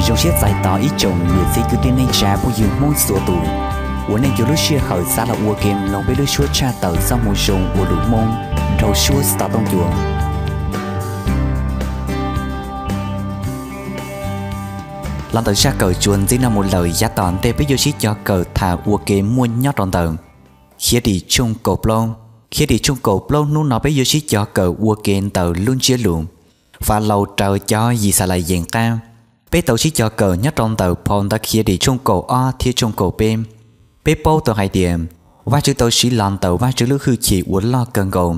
Zoo siab txais tos ib tsoom niam txiv kwv tij neej tsa phooj ywg Hmoob txhua tus uas nej yuav lub sij hawm xav los ua ke mloog peb lub suab tshaj tawm txoj moo zoo ua lus Hmoob dhau suab xov tooj cua. Los ntawm zaj kawm txuas ntxiv no mus lawm, yav tom ntej peb yuav sib cog kawm tham ua ke muaj nyob rau ntawm Khiavdim tshooj kaum plaub. Khiavdim tshooj kaum plaub hnub no peb yuav sib cog kawm ua ke ntawm lub ntsiab lus Falaus raws cov Yixalayees qab. Peb tau sib cog kawm nyob rau ntawm phau ntawv Khiavdim tshooj kaum ob thiab tshooj kaum peb. Peb paub tau hais tias Vajtswv tau siv los ntawm Vajtswv lub hwj chim uas loj kawg nkaus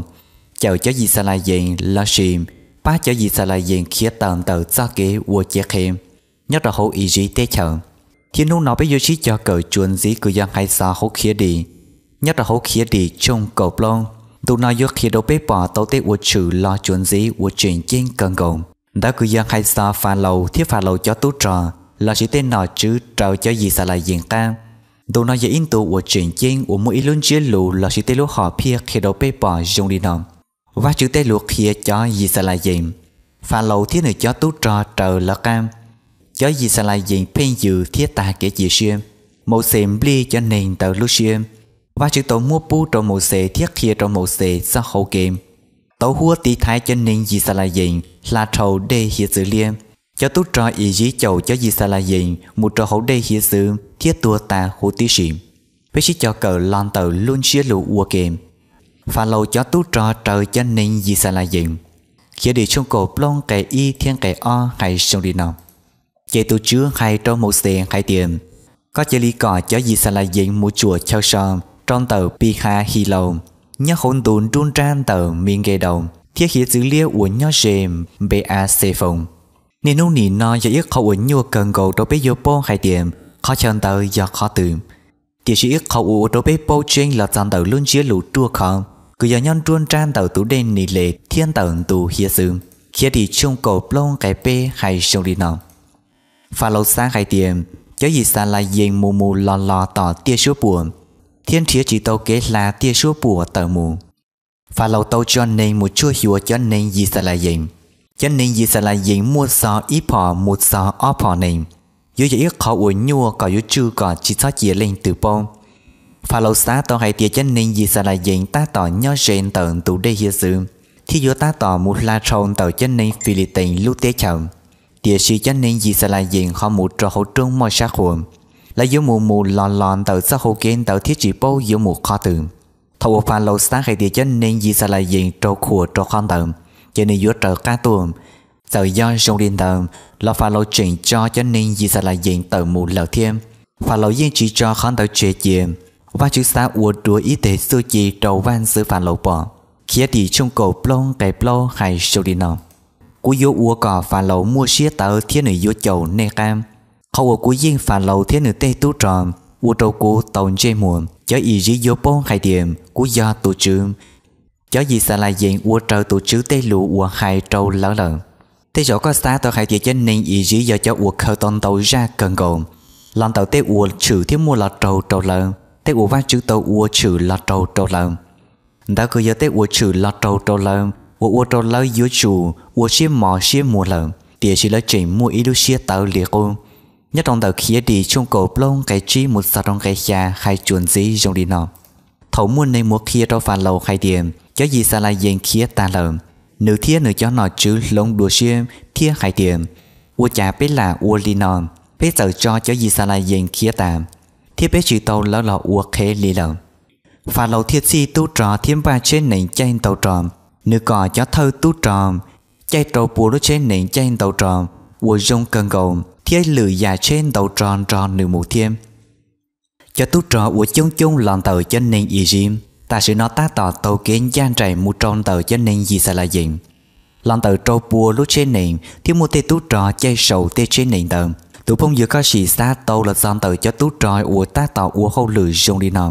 cawm cov Yixalayees lossis pab cov Yixalayees khiav tawm ntawm txoj kev ua cev qhev nyob rau hauv Iziv teb chaws. Thiab hnub no peb yuav sib cog kawm txuas ntxiv kws yog Hais Xos hauv Khiavdim. Nyob rau hauv Khiavdim tshooj kaum plaub, ntu no yuav qhia rau peb pom tau tej uas tshwm los txuas ntxiv uas tseem ceeb kawg nkaus. Ntawd kws yog Hais Xos Falaus thiab Falaus cov tub rog lossis tej nom tswv raws cov Yixalayees qab. Ntu no yog ib ntu uas tseem ceeb uas muaj ib lub ntsiab lus lossis tej lub hom phiaj qhia rau peb pom zoo li no: Vajtswv tej lus qhia cov Yixalayees. Falaus thiab nws cov tub rog raws lawv qab. Cov Yixalayees pheej yws thiab tag kev cia siab. Mauxes nplij cov neeg ntawd lub siab. Vajtswv tau muab pub rau Mauxes thiab qhia rau Mauxes txoj hau kev tau huab tiv thaiv cov neeg Yixalayees hla dhau dej hiav txwv liab. Cov tub rog Iziv caum cov Yixalayees mus rau hauv dej hiav txwv thiab tuag tas huv tib si. Peb sib cog kawm los ntawm lub ntsiab lus ua ke Falaus cov tub rog raws cov neeg Yixalayees. Khiavdim tshooj kaum plaub nqe ib thiab nqe ob hais zoo li no: Ces tus Tswv hais rau Mauxes hais tias, Koj cia li kom cov Yixalayees mus tsuam chaw so rau ntawm Pi-ha-his-laus, nyob hauv ntu nruab nrab ntawm Minkedaus thiab hiav txwv liab uas nyob ze Npe-as Xefoos. Niaj hnub nim no yog ib qhov uas nyuaj kawg nkaus rau peb yuav paub hais tias qhov chaw ntawd yog qhov twg. Tiam sis ib qhov uas ua rau peb paub tseeb los txog ntawm lub ntsiab lus ruaj khov kws yog nyob nruab nrab ntawm tus dej Niles thiab ntawm ntu hiav txwv. Khiavdim tshooj kaum plaub nqe peb hais zoo li no: Falaus xav hais tias cov Yixalayees mus mus los los tom tiaj suab puam thiab nrhiav tsis tau kev hla tiaj suab puam tawm mus. Falaus tau tso neeg mus tshuaj xyuas cov neeg Yixalayees. Cov neeg Yixalayees muaj txog ib phom mus txog ob phom neeg. Yuav yog ib qhov uas nyuaj kom yuav tswj kom tsis txhob cia leej twg paub. Falaus xav tau hais tias cov neeg Yixalayees tab tom nyob ze ntawm ntu dej hiav txwv thiab yuav tab tom mus hla dhau ntawm cov neeg Filitees lub teb chaws. Tiam sis cov neeg Yixalayees ho mus rau hauv roob moj sab qhua. Lawv yuav mus mus los los ntawm txoj hau kev ntawd thiab tsis paub yuav mus qhov twg. Thaum uas Falaus xav hais tias cov neeg Yixalayees raug khuam rau qhov ntawd, ces nws yuav raws qab tuaj. Txawm yog zoo li ntawd los Falaus tseem tso cov neeg Yixalayees tawm mus lawm thiab. Falaus yeej tsis tso qhov ntawd tseg cia. Vajtswv xav ua dua ib teg txuj ci rau vaj ntxwv Falaus pom. Khiavdim tshooj kaum plaub nqe plaub hais zoo li no: Kuv yuav ua kom Falaus muaj siab tawv thiab nws yuav caum nej qab. Qhov uas kuv yeej Falaus thiab nws tej tub rog ua rau kuv tau ntsej muag. Cov Iziv yuav paub hais tias kuv yog tus Tswv. Cov Yixalayees ua raws tus Tswv tej lus uas hais rau lawv lawm. Tej zaum koj xav tau hais tias cov neeg Iziv yog cov uas khaws tau ntau zaj kawg nkaus los ntawm tej uas tshwm thiab muaj los raug rau lawv, tej uas Vajtswv tau ua tshwm los raug rau lawv. Ntawd kws yog tej uas tshwm los raug rau lawv uas ua rau lawv yuav tsum ua siab mos siab muag lawm, tiam sis lawv tseem muaj ib lub siab tawv li qub. Nyob rau ntawm Khiavdim tshooj kaum plaub nqe tsib mus txog rau nqe xya hais tsuas ntxiv zoo li no: Thaum muaj neeg mus qhia rau Falaus hais tias cov Yixalayees khiav tag lawm, nws thiab nws cov nom tswv hloov dua siab thiab hais tias, Ua cas peb lam ua li no? Peb txawm tso cov Yixalayees khiav tas, thiab peb tsis tau lawv los ua qhev li lawm. Falaus thiaj txhij tub rog thiab npaj tsheb nees caij ntaus rog. Nws kom cov thawj tub rog caij rau pua lub tsheb nees caij ntaus rog uas zoo kawg nkaus thiab lwm yam tsheb ntaus rog nrog nws mus thiab. Cov tub rog uas coob coob los ntawm cov neeg Iziv tam sim no tab tom taug kev ncaj nraim mus rau ntawm cov neeg Yixalayees. Los ntawm rau pua lub tsheb nees thiab muaj tej tub rog caij saum tej tsheb nees ntawd. Tus phooj ywg, koj sim xav tau los txog ntawm cov tub rog uas tab tom ua hauj lwm zoo li no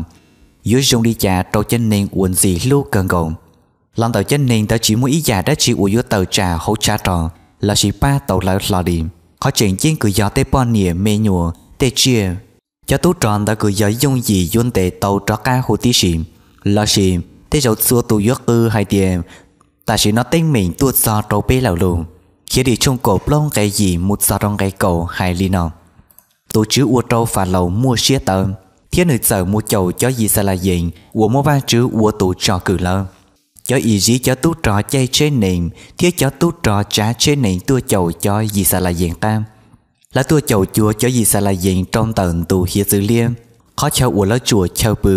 yuav zoo li cas rau cov neeg uas ntxim hlub kawg nkaus? Los ntawm cov neeg ntawd tsis muaj ib yam dab tsi uas yuav tawm tsam hauv tshav rog lossis pab tau lawv hlo li. Qhov tseem ceeb kws yog tej poj niam me nyuam, tej tsiaj. Cov tub rog ntawd kws yog yooj yim yuav ntes tau rov qab huv tib si, lossis tej zaum txhua tus yuav qw hais tias, Tam sim no teeb meem tuaj txog rau peb lawm lauj! Khiavdim tshooj kaum plaub nqe yim mus txog rau nqe kaum hais li no: Tus TSWV ua rau Falaus muaj siab tawv, thiab nws txawm mus caum cov Yixalayees uas muab Vajtswv ua tus tsom kwm lawv. Cov Iziv cov tub rog caij tsheb nees thiab cov tub rog tsav tsheb nees tuaj caum cov Yixalayees qab. Lawv tuaj caum cuag cov Yixalayees rau ntawm Ntu Hiav txwv Liab, qhov chaw uas lawv tsuam chaw pw,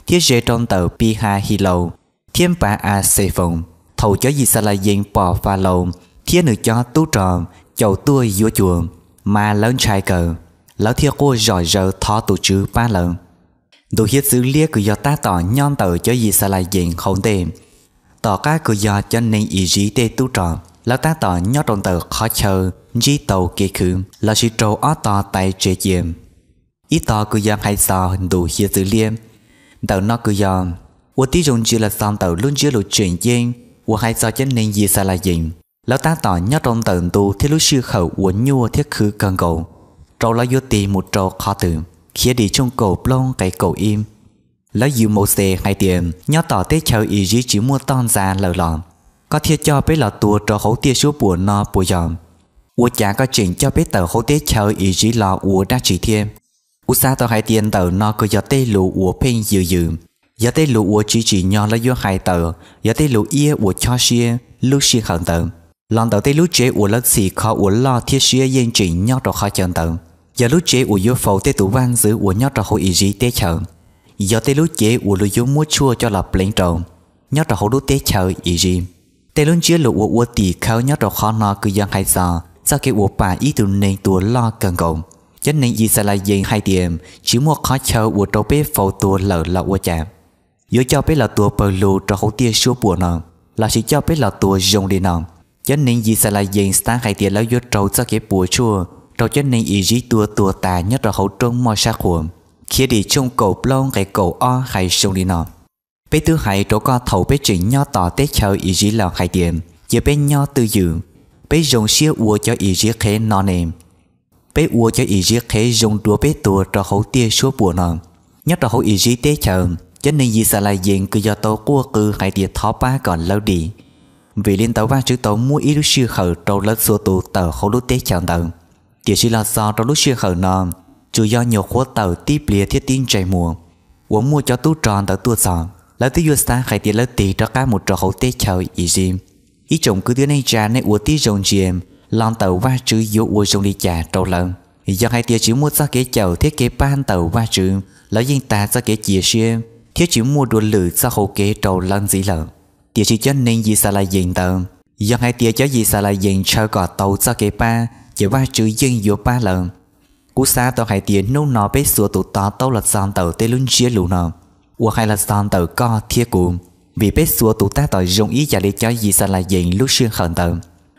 thiab ze rau ntawm Pi-has Hilaus thiab Npa-as Xefoos. Thaum cov Yixalayees pom Falaus thiab nws cov tub rog caum tuaj yuav cuag, mas lawv ntshai kawg, lawv thiaj quaj zom zaws thov tus TSWV pab lawv. Ntu Hiav txwv Liab kws yog tab tom nyob ntawm cov Yixalayees hauv ntej, tom qab kws yog cov neeg Iziv tej tub rog. Lawv tab tom nyob rau ntawm qhov chaw ntsib tau kev khwv lossis raug ob tog tais tsev cia. Ib tog kws yog hais txog Ntu Hiav txwv Liab, ntawm no kws yog ua tib zoo ntsia los txog ntawm lub ntsiab lus tseem ceeb uas hais txog cov neeg Yixalayees. Lawv tab tom nyob rau ntawm ntu thiab lub sij hawm uas nyuaj thiab khwv kawg nkaus, rau lawv yuav tig mus rau qhov twg? Khiavdim tshooj kaum plaub nqe kaum ib. Lawv yws Mauxes hais tias, Nyob tom teb chaws Iziv tsis muaj toj ntxas lawm los? Koj thiaj coj peb los tua rau hauv tiaj suab puam no puas yog? Ua cas koj tseem coj peb tawm hauv teb chaws Iziv los ua dab tsi thiab? Kuv xav tau hais tias ntawm no kws yog tej lus uas pheej yws yws, yog tej lus uas tsis tsim nyog lawv yuav hais tawm, yog tej lus iab uas chob siab lub sij hawm ntawd. Los ntawm tej lub tsev uas lawv txhim kho uas loj thiab siab yeej tseem nyob rau qhov chaw ntawd, yog lub tsev uas yuav faus tej tus vaj ntxwv uas nyob rau hauv Iziv teb chaws, yog tej lub cev uas luag yuav muab tshuaj coj los pleev rau, nyob rau hauv lub teb chaws Iziv. Tej lub ntsiab lus uas ua tim khawv nyob rau qhov no kws yog hais txog txoj kev uas pam ib tug neeg tua loj kawg nkaus. Cov neeg Yixalayees hais tias, Tsis muaj qhov chaw uas rau peb faus tua lawm los ua cas? Yuav coj peb los tua pawg lug rau hauv tiaj suab puam no, lossis coj peb los tua zoo li no? Cov neeg Yixalayees xav hais tias lawv yuav raug txoj kev puas tsuaj rau cov neeg Iziv tua tuag tas nyob rau hauv roob moj sab qhua. Khiavdim tshooj kaum plaub nqe kaum ob hais zoo li no: Peb twb hais rau koj thaum peb tseem nyob tom teb chaws Iziv lawm hais tias, Cia peb nyob twj ywm, peb zoo siab ua cov Iziv qhev no ne. Peb ua cov Iziv qhev zoo dua peb tuag rau hauv tiaj suab puam no. Nyob rau hauv Iziv teb chaws, cov neeg Yixalayees kws yog tau quaj qw hais tias thov pab kom lawv dim. Vim li ntawd Vajtswv tau muab ib lub sij hawm rau lawv txhua tus tawm hauv lub teb chaws ntawd. Tiam sis los txog rau lub sij hawm no, tsuas yog nyuam qhuav tawm tib pliag thiab tib ntsais muag uas muaj cov tub rog ntawd tuaj txog. Lawv twb yuav xav hais tias lawv tig rov qab mus rau hauv teb chaws Iziv. Ib tsoom kwv tij neej tsa, nej ua tib zoo ntsia los ntawm Vajtswv yuav ua zoo li cas rau lawv. Yog hais tias tsis muaj txoj kev cawm thiab kev pab ntawm Vajtswv, lawv yeej tag txoj kev cia siab thiab tsis muaj dua lwm txoj hau kev rau lawv ntxiv lawm. Tiam sis cov neeg Yixalayees ntawd, yog hais tias cov Yixalayees ntshaw kom tau txoj kev pab ces Vajtswv yeej yuav pab lawv. Kuv xav tau hais tias hnub no peb txhua tus to taub los txog ntawm tej lub ntsiab lus no uas hais los txog ntawm koj thiab kuv, vim peb txhua tus tab tom zoo ib yam li cov Yixalayees lub sij hawm ntawd.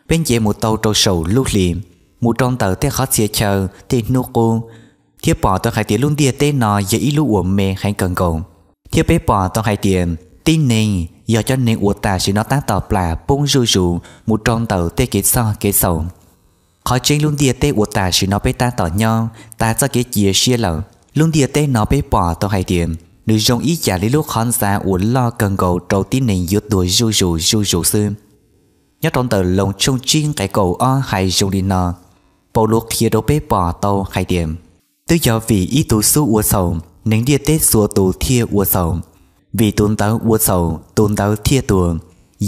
Peb nce mus tau rau saum lub hli, mus rau ntawm tej qhov txhia chaw, tej hnub qub, thiab pom tau hais tias lub ntiaj teb no yog ib lub uas me heev kawg nkaus. Thiab peb pom tau hais tias tib neeg yog cov neeg uas tam sim no tab tom plam poob zuj zus mus rau ntawm tej kev txhoj kev txhaum. Qhov tseeb lub ntiaj teb uas tam sim no peb tab tom nyob tag txoj kev cia siab lawm. Lub ntiaj teb no peb pom tau hais tias nws zoo ib yam li lub qhov ntxa uas loj kawg nkaus rau tib neeg yuav tuag zuj zus zuj zus xwb. Nyob rau ntawm Loos tshooj tsib nqe kaum ob hais zoo li no: Paulus qhia rau peb pom tau hais tias, Twb yog vim ib tug xub ua txhaum, neeg ntiaj teb txhua tus thiaj ua txhaum. Vim tus ntawd ua txhaum, tus ntawd thiaj tuag.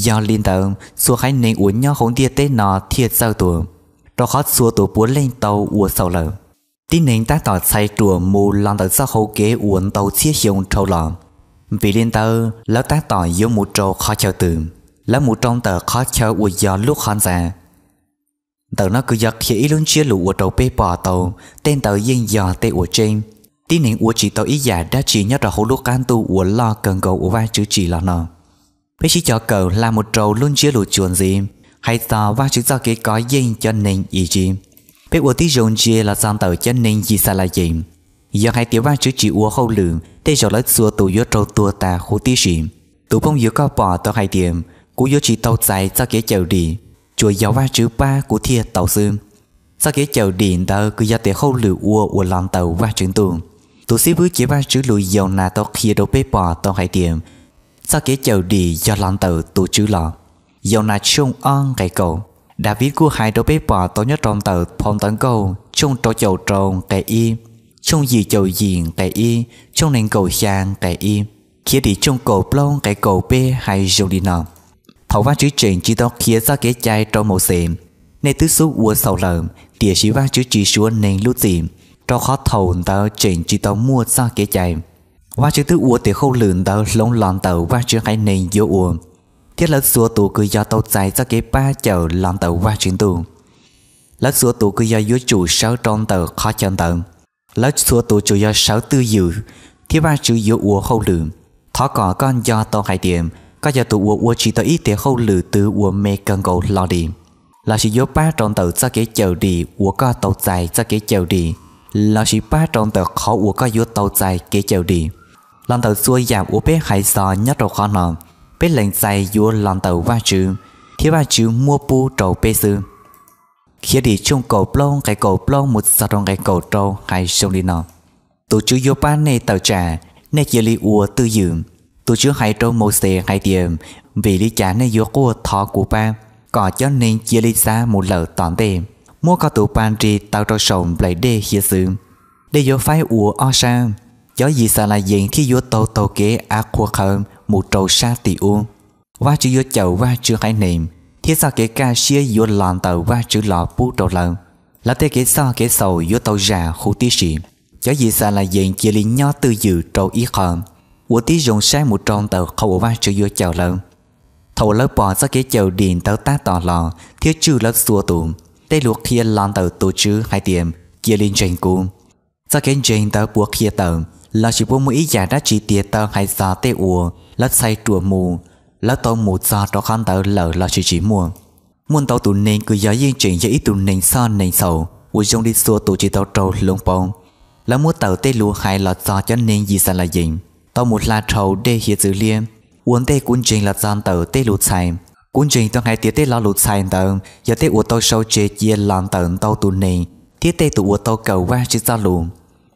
Yog li ntawd, txhua haiv neeg uas nyob hauv ntiaj teb no thiaj txawj tuag, rau qhov txhua tus puav leej tau ua txhaum lawm. Tib neeg tab tom txhais ruam mus los ntawm txoj hau kev uas ntau txhiab xyoo dhau los, vim li ntawd lawv tab tom yuav mus rau qhov chaw twg? Lawv mus rau ntawm qhov chaw uas yog lub qhov ntxa. Ntawm no kws yog qhia ib lub ntsiab lus ua rau peb pom tau tej ntawd yeej yog tej uas tseeb. Tib neeg ua tsis tau ib yam dab tsi nyob rau hauv lub qab ntuj uas loj kawg nkaus uas Vajtswv tsim los no. Peb sib cog kawm hla mus rau lub ntsiab lus txuas ntxiv, hais txog Vajtswv txoj kev kov yeej cov neeg Iziv. Peb ua tib zoo ntsia los txog ntawm cov neeg Yixalayees. Yog hais tias Vajtswv tsis ua hauj lwm, tej zaum lawv txhua tus yuav raug tuag tas huv tib si. Tus phooj ywg, koj pom tau hais tias kuv yuav tsis tau txais txoj kev cawm dim, tsuas yog Vajtswv pab kuv thiaj tau xwb. Txoj kev cawm dim ntawd kws yog tes hauj lwm ua uas los ntawm Vajtswv ntuj. Tus xib fwb cev Vajtswv lus Yaunas tau qhia rau peb pom tau hais tias txoj kev cawm dim yog los ntawm tus Tswv los. Yaunas tshooj ob nqe kaum. Daviv kuj hais rau peb pom tau nyob rau ntawm Phau Ntawv Nkauj tshooj rau caum rau nqe ib, tshooj yim caum yim nqe ib, tshooj nees nkaum xya nqe ib, Khiavdim tshooj kaum plaub nqe kaum peb hais zoo li no: Thaum Vajtswv tseem tsis tau qhia txoj kev cai rau Mauxes, nej twb xub ua xaus lawm, tiam sis Vajtswv tsis suav neeg lub txim, rau qhov thaum ntawd tseem tsis tau muaj txoj kev cai. Vajtswv twb ua tes hauj lwm ntawd hloov los ntawm Vajtswv haiv neeg yuav ua, thiab lawv txhua tus kws yog tau txais txoj kev pab cawm los ntawm Vajtswv Ntuj. Lawv txhua tus kws yog yuav tsum sawv rau ntawm qhov chaw ntawd. Lawv txhua tus tsuas yog sawv twj ywm, thiab Vajtswv yuav ua hauj lwm. Thov kom koj nco tau hais tias koj yog tus uas ua tsis tau ib tes hauj lwm twg uas me kawg nkaus hlo li, lossis yuav pab rau ntawm txoj kev cawm dim uas koj tau txais txoj kev cawm dim, lossis pab rau ntawm qhov uas koj yuav tau txais kev cawm dim. Los ntawm txhua yam uas peb hais txog nyob rau qhov no, peb lees txais yuav los ntawm Vajtswv, thiab Vajtswv muab pub rau peb xwb. Khiavdim tshooj kaum plaub nqe kaum plaub mus txog rau nqe kaum rau hais zoo li no: Tus Tswv yuav pab nej tawm tsam, nej cia li ua twj ywm. Tus Tswv hais rau Mauxes hais tias, vim li cas nej yuav quaj thov kuv pab, kom cov neeg cia li xav mus lawm tom ntej? Muab koj tus pas nrig taw rau saum nplaim dej hiav txwv. Dej yuav faib ua ob sab, cov Yixalayees thiaj yuav tau taug kev av qhuav qhawv mus rau sab tim ub. Vajtswv yuav cawm Vajtswv haiv neeg, thiab txoj kev kaj siab yuav los ntawm Vajtswv los pub rau lawv. Lawv tej kev txoj kev xaus yuav tau zam huv tib si. Cov Yixalayees cia li nyob twj ywm rau ib qho, ua tib zoo saib mus rau ntawm qhov uas Vajtswv yuav cawm lawv. Thaum uas lawv pom txoj kev cawm dim ntawd tab tom los thiab tswj lawv txhua tus, tej lus qhia los ntawm tus Tswv hais tias, cia li ntseeg kuv. Txoj kev ntseeg ntawd puas qhia tawm, lossis puas muaj ib yam dab tsi tiag taw hais txog tej uas lawv txhais ruam mus, lawv tau mus txog rau qhov ntawd lawm lossis tsis muaj? Muaj ntau tus neeg kws yog yeej tseem yog ib tug neeg txhoj neeg txhaum uas zoo li txhua tus tsis tau raug hloov pauv. Lawv muab tawm tej lus hais los txog cov neeg Yixalayees tau mus hla dhau dej hiav txwv liab. Ua ntej kuv ntseeg los txog ntawm tej lus txhais, kuv ntseeg tau hais tias tej lo lus txhais ntawd yog tej uas tau sau tseg cia los ntawm ntau tus neeg thiab tej tus uas tau kawm Vajtswv txoj lus.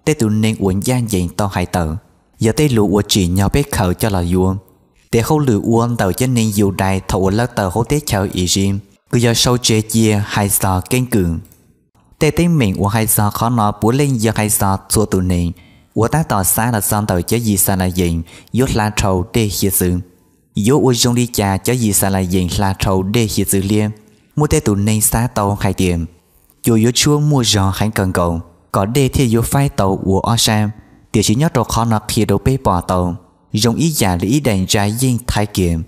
Tej tus neeg uas ncaj ncees tau hais tawm, yog tej lus uas tsim nyog peb khaws coj los yuav. Tes hauj lwm ua ntawm cov neeg Yudais thaum uas lawv tawm hauv teb chaws Iziv kws yog sau tseg cia hais txog keeb kwm. Tej teeb meem uas hais txog qhov no puav leej yog hais txog txhua tus neeg uas tab tom xav los txog ntawm cov Yixalayees yuav hla dhau dej hiav txwv. Yuav ua zoo li cas cov Yixalayees hla dhau dej hiav txwv liab? Muaj tej tus neeg xav tau hais tias, cuas yuav tshuab muaj zog heev kawg nkaus kom dej thiaj yuav faib tau ua ob sab. Tiam sis nyob rau qhov no qhia rau peb pom tau zoo ib yam li ib daim ntsa yeej thaiv kiag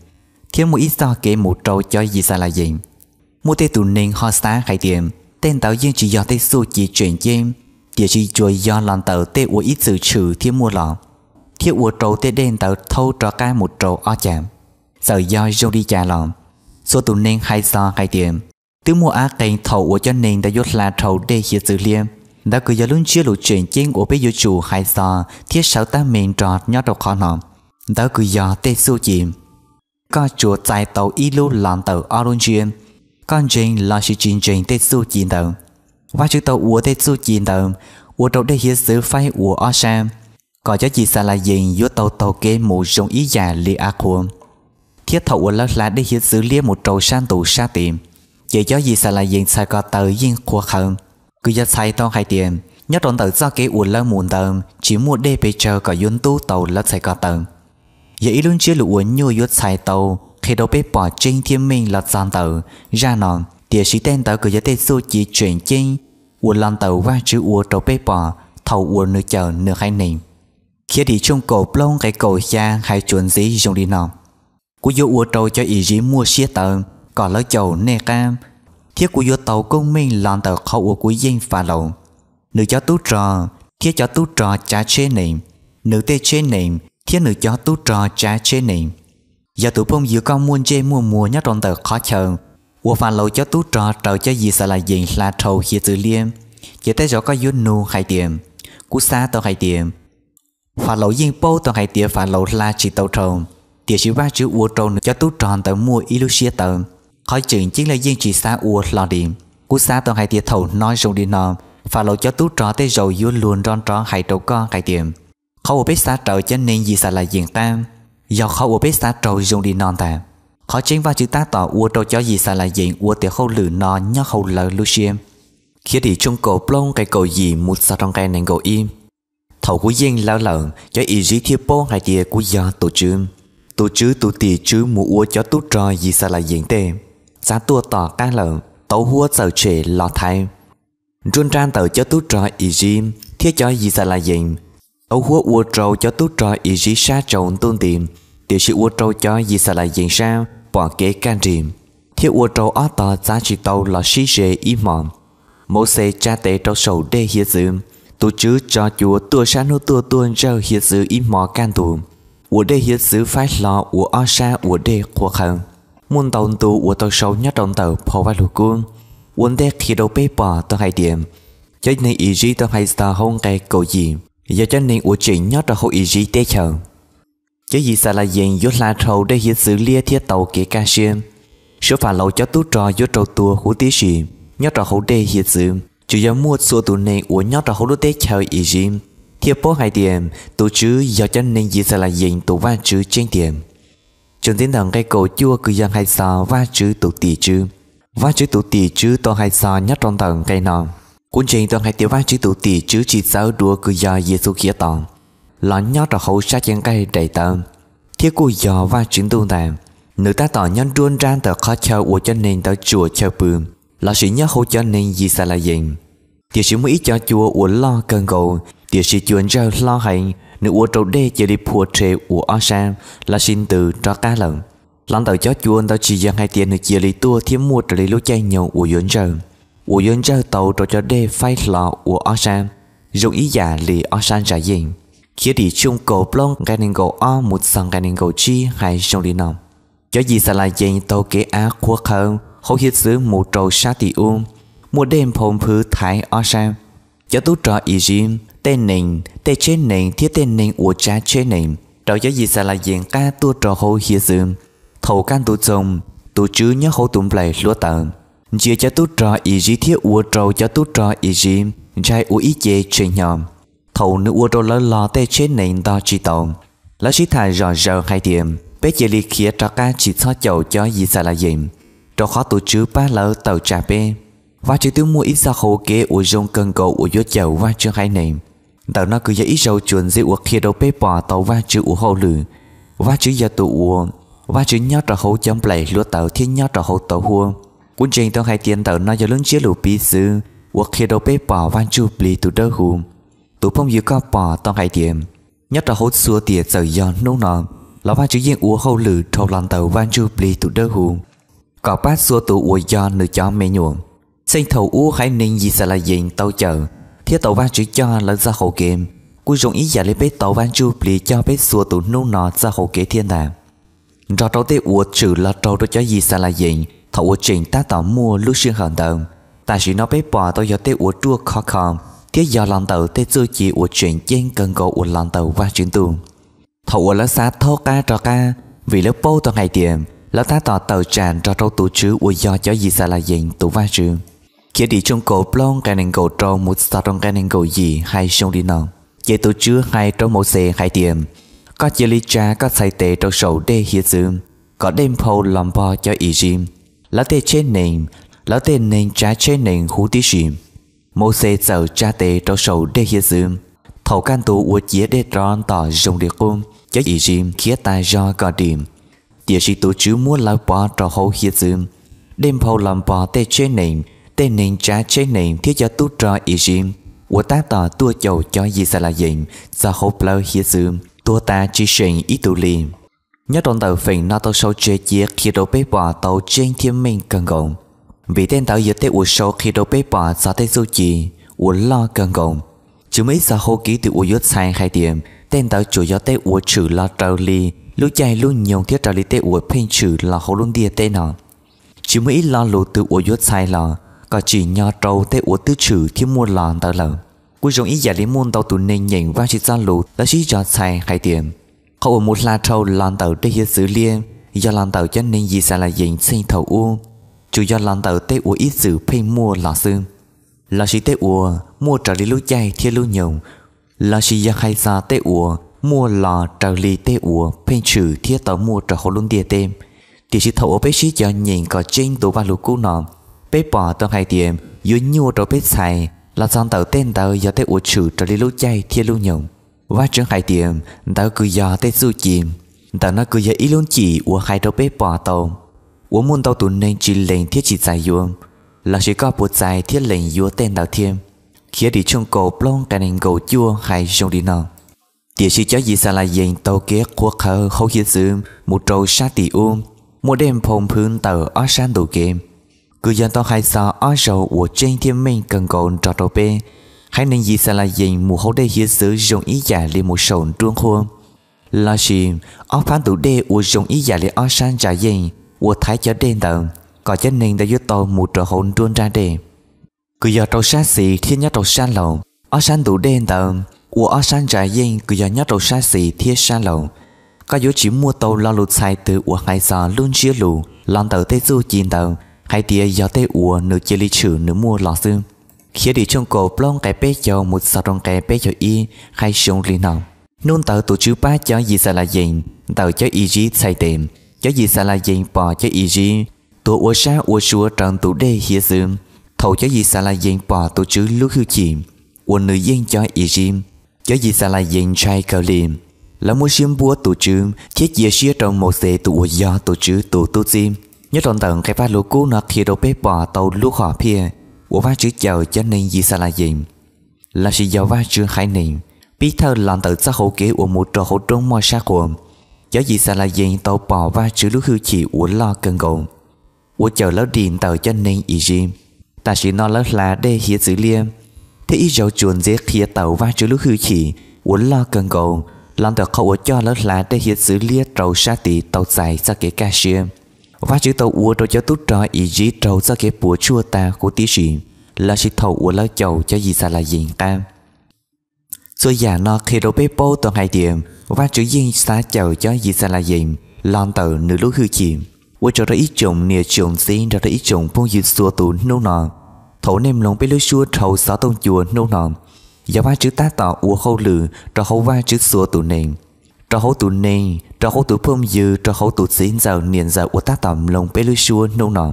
thiab muaj ib txoj kev mus rau cov Yixalayees. Muaj tej tus neeg ho xav hais tias tej ntawd yeej tsis yog tej txuj ci tseem ceeb, tiam sis tsuas yog los ntawm tej uas ib txwm tshwm thiab muaj los, thiab ua rau tej dej ntawd thaub rov qab mus rau ob cag. Txawm yog zoo li cas los, txhua tus neeg hais txog hais tias twb muaj av qeeg thaum uas cov neeg ntawd yuav hla dhau dej hiav txwv liab. Ntawd kws yog lub ntsiab lus tseem ceeb uas peb yuav tsum hais txog thiab sawv tab meeg nrog nyob rau qhov no. Ntawd kws yog tej txuj ci. Koj tsuas txais tau ib lub los ntawm ob lub ntsiab. Koj ntseeg lossis tsis ntseeg tej txuj ci ntawd? Vajtswv tau ua tej txuj ci ntawd ua rau dej hiav txwv faib ua ob sab, kom cov Yixalayees yuav tau taug kev mus zoo ib yam li av qhuav. Thiab thaum uas lawv hla dej hiav txwv liab mus rau sab ntus sab tid, ces cov Yixalayees txhais ko taw yeej qhuav qhawv, kws yog txhais tau hais tias nyob rau ntawm txoj kev uas lawv mus ntawd tsis muaj dej pes tsawg kom yuav ntub tau lawv txhais ko taw. Yog ib lub ntsiab lus uas nyuaj yuav txhais tau qhia rau peb pom tseeb thiab meej los txog ntawm zaj no, tiam sis tej ntawd kws yog tej txuj ci tseem ceeb uas los ntawm Vajtswv ua rau peb pom thaum uas nws cawm nws haiv neeg. Khiavdim tshooj kaum plaub nqe kaum xya hais tsuas ntxiv zoo li no: Kuv yuav ua rau cov Iziv muaj siab tawv kom lawv caum nej qab, thiab kuv yuav tau koob meej los ntawm qhov uas kuv yeej Falaus, nws cov tub rog thiab cov tub rog tsav tsheb nees, nws tej tsheb nees thiab nws cov tub rog tsav tsheb nees. Yog tus phooj ywg koj muaj ntsej muaj muag nyob rau ntawm qhov chaw uas Falaus cov tub rog raws cov Yixalayees hla dhau hiav txwv liab, ces tej zaum koj yuav nug hais tias, kuv xav tau hais tias, Falaus yeej paub tau hais tias Falaus hla tsis tau dhau, tiam sis Vajtswv ua rau nws cov tub rog ntawd muaj ib lub siab tawv. Qhov tseem ceeb lawv yeej tsis xav ua hlo li. Kuv xav tau hais tias thaum hnov zoo li no, Falaus cov tub rog tej zaum yuav luag nrov nrov hais rau koj hais tias, qhov uas peb xav raws cov neeg Yixalayees qab, yog qhov uas peb xav raug zoo li no ntag. Qhov tseeb Vajtswv tab tom ua rau cov Yixalayees ua tes hauj lwm no nyob hauv lawv lub siab Khiavdim tshooj kaum plaub nqe kaum yim mus txog rau nqe nees nkaum ib. Thaum huv yeej lawv lawm, cov Iziv thiaj paub hais tias kuv yog tus Tswv. Tus Tswv tus tim tswv mus ua cov tub rog Yixalayees tej, xav tuaj tom qab lawm, tauv huab txawm tshem los thaiv. Nruab nrab ntawm cov tub rog Iziv thiab cov Yixalayees, tauv huab ua rau cov tub rog Iziv sab tsaus ntuj nti, tiam sis ua rau cov Yixalayees sab pom kev kaj nrig, thiab ua rau ob tog txav tsis tau los sib ze ib hmos. Mauxes tsa tes rau saum dej hiav txwv, tus Tswv tso cua tuaj sab hnub tuaj tuaj ntsawj hiav txwv ib hmos kaj ntug, ua dej hiav txwv faib hlo ua ob sab ua dej qhuav qhawv. Muaj ntau ntu uas tau sau nyob rau ntawm phau Vajluskub ua ntej qhia rau peb pom tau hais tias cov neeg Iziv tau hais txog hauv nqe kaum yim yog cov neeg uas tseem nyob rau hauv Iziv teb chaws. Cov Yixalayees yuav hla dhau dej hiav txwv liab thiab tau kev kaj siab. Suav Falaus cov tub rog yuav raug tua huv tib si. Nyob rau hauv dej hiav txwv, tsuas yog muaj txhua tus neeg uas nyob rau hauv lub teb chaws Iziv thiaj paub hais tias tus Tswv yog cov neeg Yixalayees tus Vajtswv tseeb tiag. Txuas ntxiv ntawm nqe kaum cuaj kws yog hais txog Vajtswv tus tim tswv. Vajtswv tus tim tswv tau hais txog nyob rau ntawm nqe no. Kuv ntseeg tau hais tias Vajtswv tus tim tswv tsis txawv dua kws yog Yexus Khetos los nyob rau hauv sab cev nqaij daim tawv, thiab kuj yog Vajtswv Ntuj ntag. Nws tab tom nyob nruab nrab ntawm qhov chaw uas cov neeg ntawd tsuam chaw pw lossis nyob hauv cov neeg Yixalayees. Tiam sis muaj ib co cua uas loj kawg nkaus tiam sis cua ntsawj hlob heev, nws ua rau dej cia li phua rhe ua ob sab lossis ntws rov qab lawm. Los ntawm cov cua ntawd tsis yog hais tias nws cia li tuaj thiab muaj raws li lub caij nyoog uas yuav ntsawj, uas yuav ntsawj tau rau cov dej faib hlo ua ob sab, zoo ib yam li ob sab ntsa yeej. Khiavdim tshooj kaum plaub nqe nees nkaum ob mus txog nqe nees nkaum tsib hais zoo li no: Cov Yixalayees taug kev av qhuav qhawv hauv hiav txwv mus rau sab tim ub, muaj dej nphau nphwv thaiv ob sab. Cov tub rog Iziv, tej nees, tej tsheb nees thiab tej neeg uas tsav tsheb nees raws cov Yixalayees qab tuaj rau hauv hiav txwv. Thaum kaj ntug txoog, tus Tswv nyob hauv tus nplaim hluav taws ntsia cov tub rog Iziv thiab ua rau cov tub rog Iziv ntshai ua ib ce tshee hnyo. Thaum Nws ua rau lawv log tej tsheb nees ntog tsis taus, lawv sib tham zom zaws hais tias, Peb cia li khiav rov qab tsis txhob caum cov Yixalayees, rau qhov tus Tswv pab lawv tawm tsam peb. Vajtswv twb muaj ib txoj hau kev uas zoo kawg nkaus uas yuav caum Vajtswv haiv neeg. Ntawm no kws yog ib zaug txuas ntxiv uas qhia rau peb pom tau Vajtswv ua hauj lwm. Vajtswv yog tus ua, Vajtswv nyob rau hauv cov nplaim hluav taws thiab nyob rau hauv tauv huab. Kuv ntseeg tau hais tias ntawm no yog lub ntsiab lus piv txwv uas qhia rau peb pom Vaj Ntsujplig tus Dawbhuv. Tus phooj ywg, koj pom tau hais tias nyob rau hauv txhua tiam txawm yog hnub no los Vajtswv yeej ua hauj lwm dhau los ntawm Vaj Ntsujplig tus Dawbhuv kom pab txhua tus uas yog Nws cov me nyuam. Txheej thaum ub haiv neeg Yixalayees tau cawm thiab tau Vajtswv coj lawv txoj hau kev, kuj zoo ib yam li peb tau Vaj Ntsujplig coj peb txhua tus hnub no txoj hau kev thiab ntag. Nrog rau tej uas tshwm los raug rau cov Yixalayees thaum uas tseem tab tom muaj lub sij hawm ntawd, tam sim no peb pom tau yog tej uas ruaj khov kho thiab yog los ntawm tej txuj ci uas tseem ceeb kawg nkaus uas los ntawm Vajtswv Ntuj. Thaum uas lawv xav thaub qab rov qab vim lawv paub tau hais tias lawv tab tom tawm tsam nrog rau tus Tswv uas yog cov Yixalayees tus Vajtswv. Khiavdim tshooj kaum plaub nqe nees nkaum rau mus txog rau nqe nees nkaum yim hais zoo li no: Ces tus Tswv hais rau Mauxes hais tias, Koj cia li tsa koj txhais tes rau saum dej hiav txwv, kom dej nphau los npog cov Iziv, lawv tej tsheb nees, lawv tej neeg tsav tsheb nees huv tib si. Mauxes txawm tsa tes rau saum dej hiav txwv. Thaum kaj ntug uas ciav dej rov ntom zoo li qub, cov Iziv khiav tas zog kom dim, tiam sis tus Tswv muab lawv pov rau hauv hiav txwv. Dej nphau los npog tej tsheb nees, tej neeg tsav tsheb nees thiab cov tub rog Iziv uas tab tom tuaj caum cov Yixalayees txog hauv plawv hiav txwv, tuag tas tsis seem ib tug li. Nyob rau ntawm feem no tau sau tseg cia qhia rau peb pom tau tseeb thiab meej kawg nkaus, vim tej ntawd yog tej uas sau qhia rau peb pom txog tej txuj ci uas loj kawg nkaus. Tsis muaj ib txoj hau kev twg uas yuav txhais hais tias tej ntawd tsuas yog tej uas tshwm los raws li lub caij lub nyoog thiab raws li tej uas pheej tshwm los hauv lub ntiaj teb no. Tsis muaj ib lo lus twg uas yuav txhais los kom tsim nyog rau tej uas twb tshwm thiab muaj los ntawd lawm. Kuj zoo ib yam li muaj ntau tus neeg nyeem Vajtswv txoj lus lawv sib zog txhais hais tias, qhov uas mus hla dhau los ntawm dej hiav txwv liab yog los ntawm cov neeg Yixalayees txheej thaum ub, tsuas yog los ntawm tej uas ib txwm pheej muaj los xwb, lossis tej uas muaj raws li lub caij thiab lub nyoog, lossis yog hais txog tej uas muaj los raws li tej uas pheej tshwm thiab tau muaj rau hauv lub ntiaj teb. Tiam sis thaum uas peb sib cog nyeem kom tseeb tus Vajluskub no, peb pom tau hais tias yuav nyuaj rau peb txhais los txog ntawm tej ntawd yog tej uas tshwm raws li lub caij thiab lub nyoog. Vajtswv hais tias ntawd kws yog tej txuj ci. Ntawm no kws yog ib lub ncim uas hais rau peb pom tau uas muaj ntau tus neeg tsis lees thiab tsis txais yuav. Lossis koj puas txais thiab lees yuav tej ntawd thiab? Khiavdim tshooj kaum plaub nqe nees nkaum cuaj hais zoo li no: Tiam sis cov Yixalayees taug kev qhuav qhawv hauv hiav txwv mus rau sab tim ub, muaj dej nphau nphwv ntawm ob sab ntug kev, kws yog tau hais txog ob zaug uas tseeb thiab meej kawg nkaus nrog rau peb. Haiv neeg Yixalayees mus hauv dej hiav txwv zoo ib yam li mus saum nruab nqhuab, lossis ob phab ntug dej ua zoo ib yam li ob sab ntsa yeej uas thaiv cov dej ntawd kom cov neeg ntawd yuav tau mus rau hauv nruab nrab dej, kws yog rau sab xis thiab nyob rau sab laug. Ob sab ntug dej ntawd ua ob sab ntsa yeej kws yog nyob rau sab xis thiab sab laug. Koj yuav tsis muaj tau lo lus txhais twg uas hais txog lub ntsiab lus los ntawm tej txuj ci ntawd hais tias yog tej uas nws cia li tshwm nws muaj los xwb. Khiavdim tshooj kaum plaub nqe peb caug mus txog rau nqe peb caug ib hais zoo li no: Hnub ntawd tus Tswv pab cov Yixalayees ntawm cov Iziv txhais tes. Cov Yixalayees pom cov Iziv tuag ua sab ua sua raws ntug dej hiav txwv. Thaum cov Yixalayees pom tus Tswv lub hwj chim uas nws yeej cov Iziv, cov Yixalayees ntshai kawg li. Lawv muab siab npuab tus Tswv thiab cia siab rau Mauxes tus uas yog tus Tswv tus tub txib. Nyob rau ntawm nqe Vajluskub no qhia rau peb pom tau lub hom phiaj uas Vajtswv cawm cov neeg Yixalayees, lossis yog Vajtswv haiv neeg, pib thawj los ntawm txoj hau kev uas mus rau hauv roob moj sab qhua. Cov Yixalayees tau pom Vajtswv lub hwj chim uas loj kawg nkaus uas cawm lawv dim ntawm cov neeg Iziv. Tam sim no lawv hla dej hiav txwv liab, thiab ib zaug tsuas ntxiv qhia tawm Vajtswv lub hwj chim uas loj kawg nkaus los ntawm qhov uas coj lawv hla dej hiav txwv liab rau sab tid tau txais txoj kev kaj siab. Vajtswv tau ua rau cov tub rog Iziv raug txoj kev puas tsuaj tas huv tib si, lossis thaum uas lawv caum cov Yixalayees qab. Txhua yam no qhia rau peb paub tau hais tias Vajtswv yeej xav cawm cov Yixalayees los ntawm nws lub hwj chim. Ua tsaug rau ib tsoom niam tsoom txiv nrog rau ib tsoom phooj ywg txhua tus hnub no. Thaum nej mloog peb lub suab dhau xov tooj cua hnub no, yog Vajtswv tab tom ua hauj lwm rau hauv Vajtswv txhua tus neeg, rau hauv tus neeg, rau hauv tus phooj ywg, rau hauv tus txiv ntxawm niam ntxawm uas tab tom mloog peb lub suab hnub no.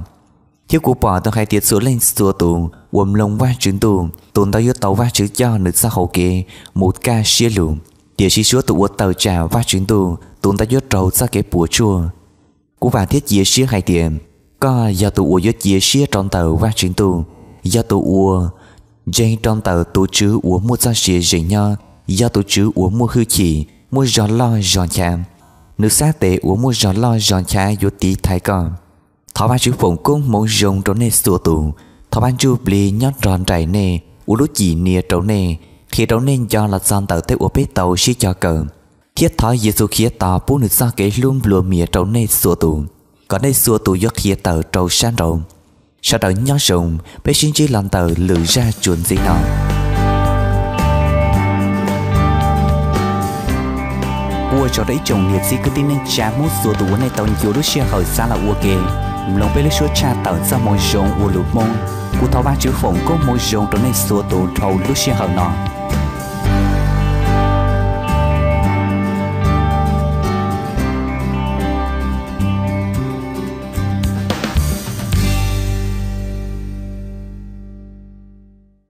Thiab kuv pom tau hais tias txhua leej txhua tus uas mloog Vajtswv ntuj, tus ntawd yuav tau Vajtswv coj nws txoj hau kev mus kaj siab lug. Tiam sis suav tus uas tawm tsam Vajtswv ntuj, tus ntawd yuav raug txoj kev puas tsuaj. Kuv vam thiab cia siab hais tias koj yog tus uas yuav cia siab rau ntawm Vajtswv ntuj, yog tus uas ntseeg rau ntawm tus Tswv uas muaj txoj sia ze nyob, yog tus Tswv uas muaj hwj chim, muaj zog loj zog nchav. Nws sab tes uas muaj zog loj zog nchav yuav tiv thaiv koj. Thov Vajtswv foom koob hmoov zoo rau nej txhua tus. Thov Vaj Ntsujplig nyob nrog nraim nej, ua lub cim nias rau nej, qhia rau nej nco los txog ntawm tej uas peb tau sib cog kawm, thiab thov Yexus Khetos pub nws txoj kev hlub nplua mias rau nej txhua tus, kom nej txhua tus yuav qhia tawm rau sab nraud. Sawv daws nyob zoo, peb sib ntsib los ntawm lwm zaj tsuas ntxiv no. Ua tsaug rau ib tsoom niam txiv kwv tij neej tsa Hmoob txhua tus uas nej tau ncua lub sij hawm xa los ua ke mloog peb lub suab tshaj tawm txoj moo zoo ua lus Hmoob. Kuv thov Vajtswv foom koob hmoov zoo rau nej txhua tus dhau lub sij hawm no.